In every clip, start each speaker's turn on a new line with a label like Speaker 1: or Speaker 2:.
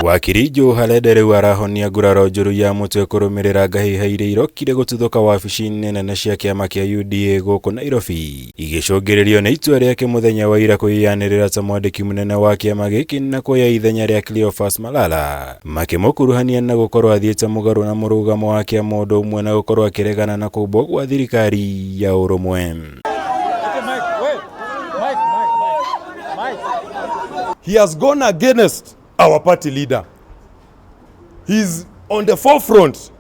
Speaker 1: Wakiri Joe Halede rĩu arahonia nguraro njũru ya mũtwe kũrũmĩrĩra ngahĩha iria irokire gũtuthũka wabici-inĩ nene cia kĩama kĩa UDA gũkũ Nairobi, igĩcũngĩrĩrio nĩ itua rĩake mũthenya wa ira kwĩyanĩrĩra ta mwandĩki mũnene wa kĩama gĩkĩ na kuoya ithenya rĩa Cleophas Malala, makĩmũkuruhania na gũkorwo athiĩte mũgarũ na mũrũgamo wa kĩama ũndũ ũmwe na gũkorwo akĩregana na kũmbwo gwa thirikari ya ũrũmwe.
Speaker 2: He has gone against our party leader. He's on the forefront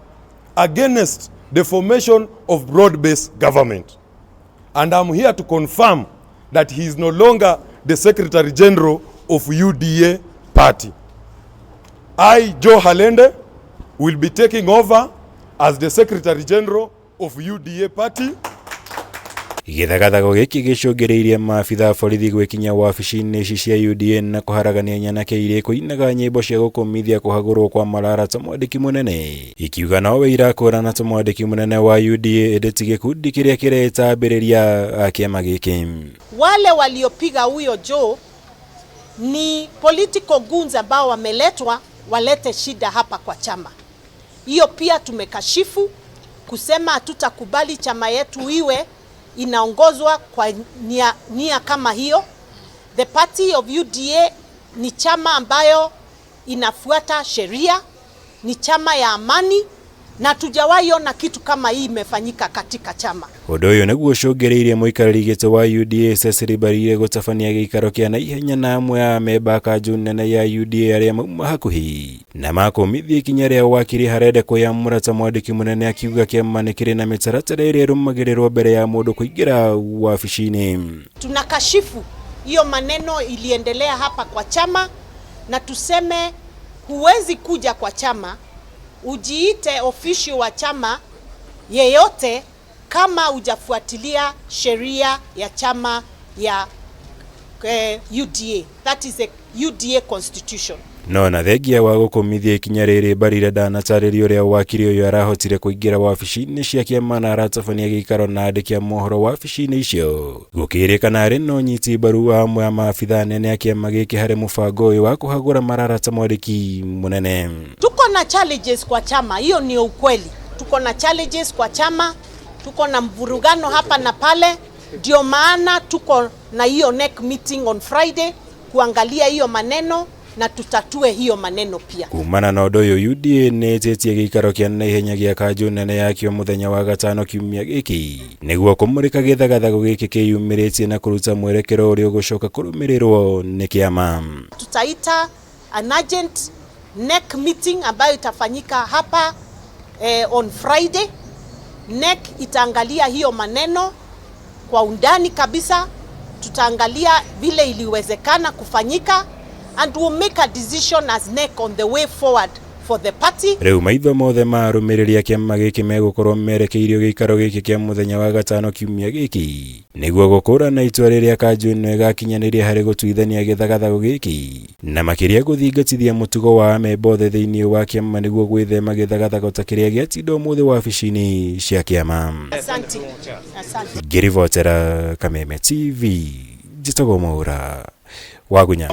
Speaker 2: against the formation of broad-based government. And I'm here to confirm that he is no longer the Secretary General of UDA party. I, Joe Halende, will be taking over as the Secretary General of UDA party.
Speaker 1: Gĩthagathago gĩkĩ gĩcũngĩrĩirie maabitha a borithi gwĩkinya wabici-inĩ ici cia UDA na kũharagania nyanake iria ikũinaga nyĩmbo cia gũkũmithia kũhagũrwo kwa Malala ta mwandĩki mũnene, ikiuga nowe irakũrana ta mwandĩki mũnene wa UDA ĩndĩ ti gĩkundi kĩrĩa kĩreĩta ambĩrĩria a kĩama gĩkĩ.
Speaker 3: Wale waliopiga huyo Joe ni political goons ambao wameletwa walete shida hapa kwa chama. Hiyo pia tumekashifu kusema hatutakubali chama yetu iwe inaongozwa kwa nia kama hiyo. The party of UDA ni chama ambayo inafuata sheria, ni chama ya amani na tujawahi ona kitu kama hii imefanyika katika chama.
Speaker 1: Ũndũ ũyũ nĩguo ũcũngĩrĩirie mũikarĩri gĩtĩ wa UDA Cecily Mbarire gũtabania gĩikaro kĩa naihenya na amwe a amemba a kanjũ nene ya UDA arĩa mauma hakuhĩ na makũmithia ikinya rĩa wakiri Harede kwĩyamũra ta mwandĩki mũnene, akiuga kĩama nĩ kĩrĩ na mĩtaratara ĩrĩa ĩrũmagĩrĩrwo mbere ya mũndũ kũingĩra wabici-inĩ.
Speaker 3: Tunakashifu hiyo maneno iliendelea hapa kwa chama, na tuseme huwezi kuja kwa chama ujiite official wa chama yeyote kama hujafuatilia sheria ya chama ya UDA. That is a UDA constitution.
Speaker 1: No na thengia wa gũkũmithia ikinya rĩrĩ, Mbarire ndanatarĩria ũrĩa wakiri ũyũ arahotire kũingĩra wabici-inĩ cia kĩama na aratabania gĩikaro na andĩki a mohoro wabici-inĩ icio, gũkĩrĩkana arĩ na ũnyiti mbaru wa amwe a maabitha anene a kĩama gĩkĩ harĩ mũbango ũyũ wa kũhagũra Malala ta mwandĩki mũnene.
Speaker 3: Tuko na challenges kwa chama, hiyo ni ukweli. Tuko na challenges kwa chama, tuko na mvurugano hapa na pale, ndio maana tuko na hiyo NEC meeting on Friday kuangalia hiyo maneno na tutatue hiyo maneno pia.
Speaker 1: Kumana na ũndũ ũyũ, UDA nĩ ĩtĩtie gĩikaro kĩa naihenya gĩa kanjũ nene yakĩo mũthenya wa gatano kiumia gĩkĩ nĩguo kũmũrĩka gĩthagathago gĩkĩ kĩyumĩrĩtie na kũruta mwerekero ũrĩa ũgũcoka kũrũmĩrĩrwo nĩ kĩama.
Speaker 3: Tutaita an urgent NEC meeting ambayo itafanyika hapa on Friday. NEC itaangalia hiyo maneno kwa undani kabisa, tutaangalia vile iliwezekana kufanyika and we'll make a decision as NEC on the way forward for the party.
Speaker 1: Rĩu maitho mothe ma arũmĩrĩri a kĩama gĩkĩ megũkorwo merekeirio gĩikaro gĩkĩ kĩa mũthenya wa gatano kiumia gĩkĩ nĩguo gũkũrana itua rĩrĩa kanjũ ĩno ĩgakinyanĩria harĩ gũtuithania gĩthagathago gĩkĩ na makĩria gũthingatithia mũtugo wa amemba othe thĩinĩ wa kĩama nĩguo gwĩthema gĩthagathago ta kĩrĩa gĩatinda ũmũthĩ wabici-inĩ cia kĩama.
Speaker 3: Asante. Asante.
Speaker 1: Ngĩribotera Kameme TV, njĩtagwo Mwaura Wagunya.